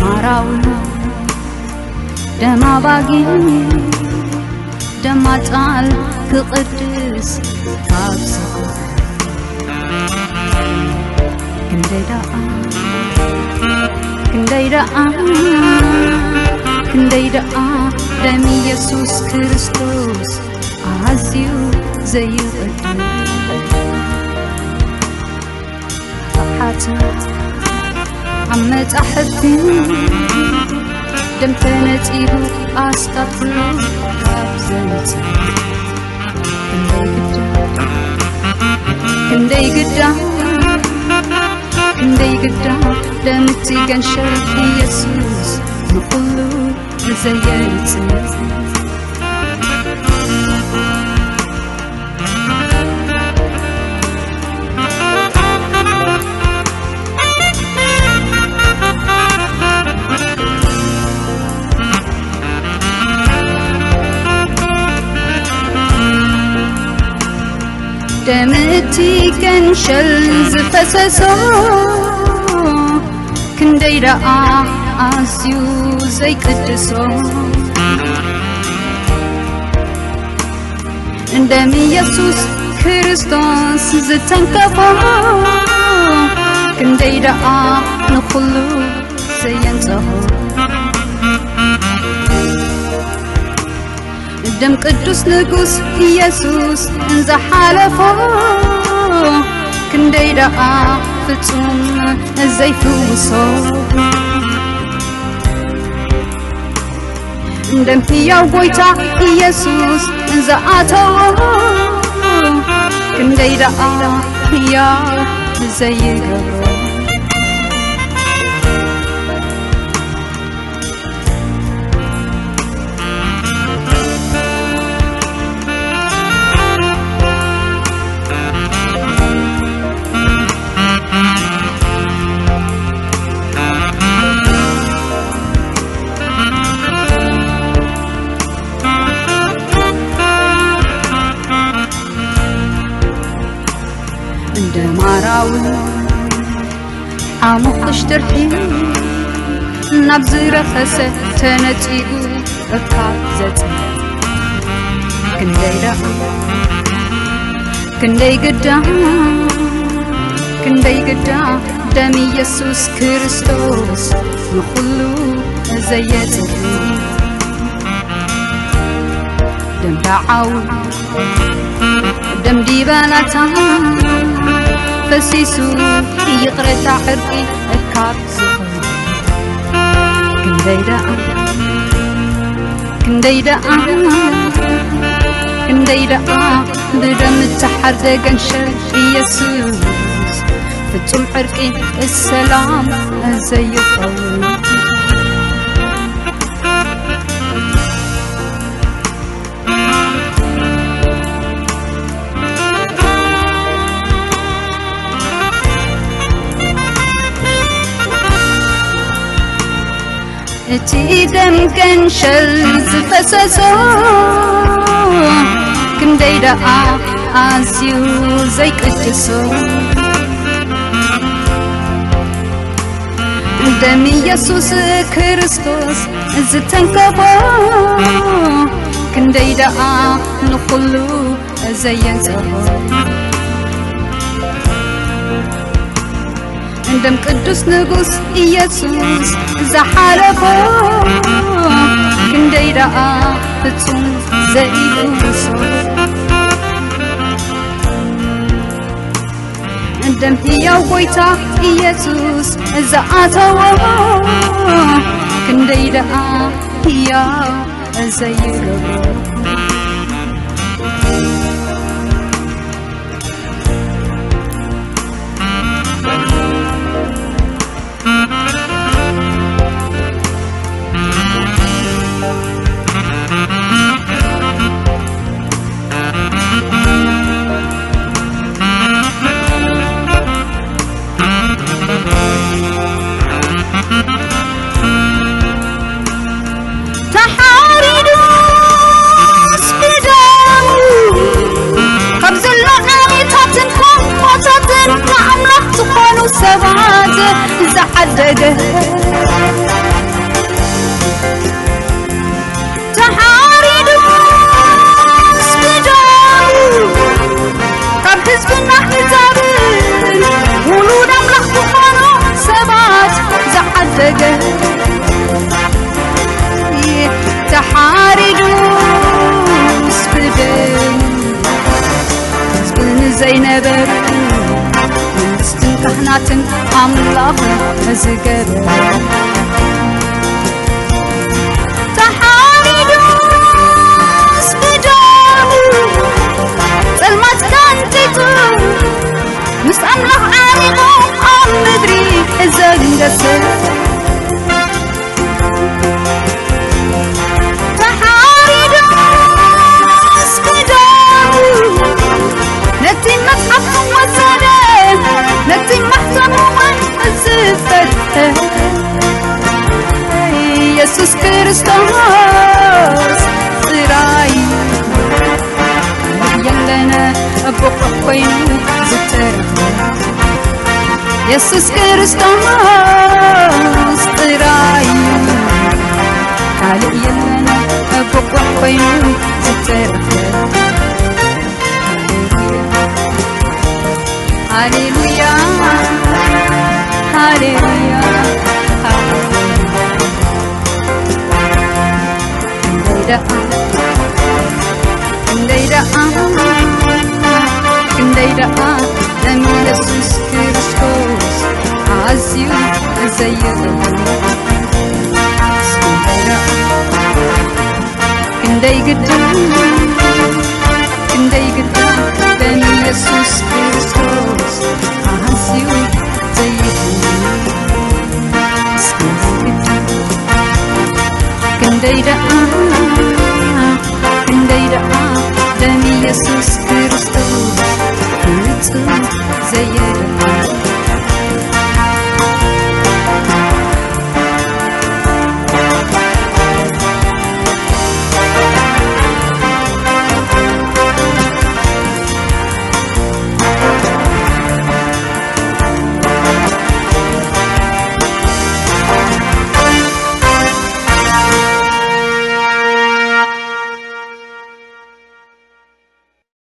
ማራዊ ደም ኣባጊ ደም ኣጣል ክቕድስ ካብ ዝኽእል ክንደይ ደኣ ክንደይ ደኣ ክንደይ ደኣ ደም ኢየሱስ ክርስቶስ ኣዝዩ ዘይቕድስ። ኣብ ሓጢኣት ኣብ መጻሕፍቲ ደም ተነጺሩ ኣስታት ኩሉ ካብ ዘንጽ ክንደይ ግዳ ክንደይ ግዳ ደምቲ ገንሸል ኢየሱስ ንኹሉ ዘየርጽ ደምቲ ገንሸል ዝፈሰሶ ክንደይ ደኣ ኣዝዩ ዘይቅድሶ እንደም ኢየሱስ ክርስቶስ ዝተንከፎ ክንደይ ደኣ ንኹሉ ዘየንጸሆ ደም ቅዱስ ንጉስ ኢየሱስ እንዝሓለፎ ክንደይ ደኣ ፍጹም ዘይፍውሶ እንደም ሕያው ጎይታ ኢየሱስ እንዝኣተዎ ክንደይ ደኣ ሕያው ዘይገብሮ እንደ ማራዊ ሓሙኽሽ ድርሒን ናብ ዝረኸሰ ተነጺጉ እካ ዘጽ ክንደይ ደኣ ክንደይ ግዳ ክንደይ ግዳ ደም ኢየሱስ ክርስቶስ ንኹሉ ዘየጽ ደም ደዓው ደም ዲበናታ ፈሲሱ ይቕረታ ዕርቂ እካብ ዝኾነ ክንደይ ደኣ ክንደይ ደኣ ክንደይ ደኣ ብደም እተሓርደ ገንሸል ኢየሱስ ፍጹም ዕርቂ ሰላም ዘይኸውን እቲ ደም ገንሸል ዝፈሰሶ ክንደይ ደኣ ኣዝዩ ዘይቅድሶ ደም ኢየሱስ ክርስቶስ ዝተንከፎ ክንደይ ደኣ ንኹሉ ዘየንጸፎ ደም ቅዱስ ንጉስ ኢየሱስ ዝሓለፎ ክንደይ ደኣ ፍጹም ዘይጉሶ ደም ሕያው ጎይታ ኢየሱስ ዝኣተዎ ክንደይ ደኣ ሕያው ዘይገብሮ ተሓሪዱስ ብደሙ ካብ ዘሎ ዓሌታትን ቋንቋታትን ንኣምላኽ ዝኾኑ ሰባት ዝዓደገ ተገ-፣ ተሓሪዱስ ብደሙ ህዝቢ ንዘይነበሩ መንግስትን ካህናትን ኣምላኽ ዝገበረ። ተሓሪዱስ ብደሙ ጸልማት ካንቲቱ ምስ ኣምላኽ ዓሪቑ ኣብ ምድሪ ዘንገሰ። ተሓሪዱስ ብደሙ ነቲ መጽሓፍ ወሰደ፣ ነቲ ማሕተም እውን ዝፈተ። ኢየሱስ ክርስቶስ ጥራይ የለነ ብቑዕ ኮይኑ ዝተረፈ። ኢየሱስ ክርስቶስ ጥራይ ካልእ የለነ ብቑዕ ኮይኑ ዝተረፈ። ሃሌሉያ፣ ሃሌሉያ፣ ሃሌሉያ። ክንደይ ደኣ፣ ክንደይ ደኣ፣ ክንደይ ደኣ ደም ኢየሱስ ክርስቶስ ኣዝዩ ዘየድሊ። ክንደይ ደኣ፣ ክንደይ ግዳ፣ ክንደይ ግዳ ደም ኢየሱስ ክርስቶስ ኣዝዩ ዘየድሊ። ክንደይ ደኣ፣ ክንደይ ደኣ ደም ኢየሱስ ክርስቶስ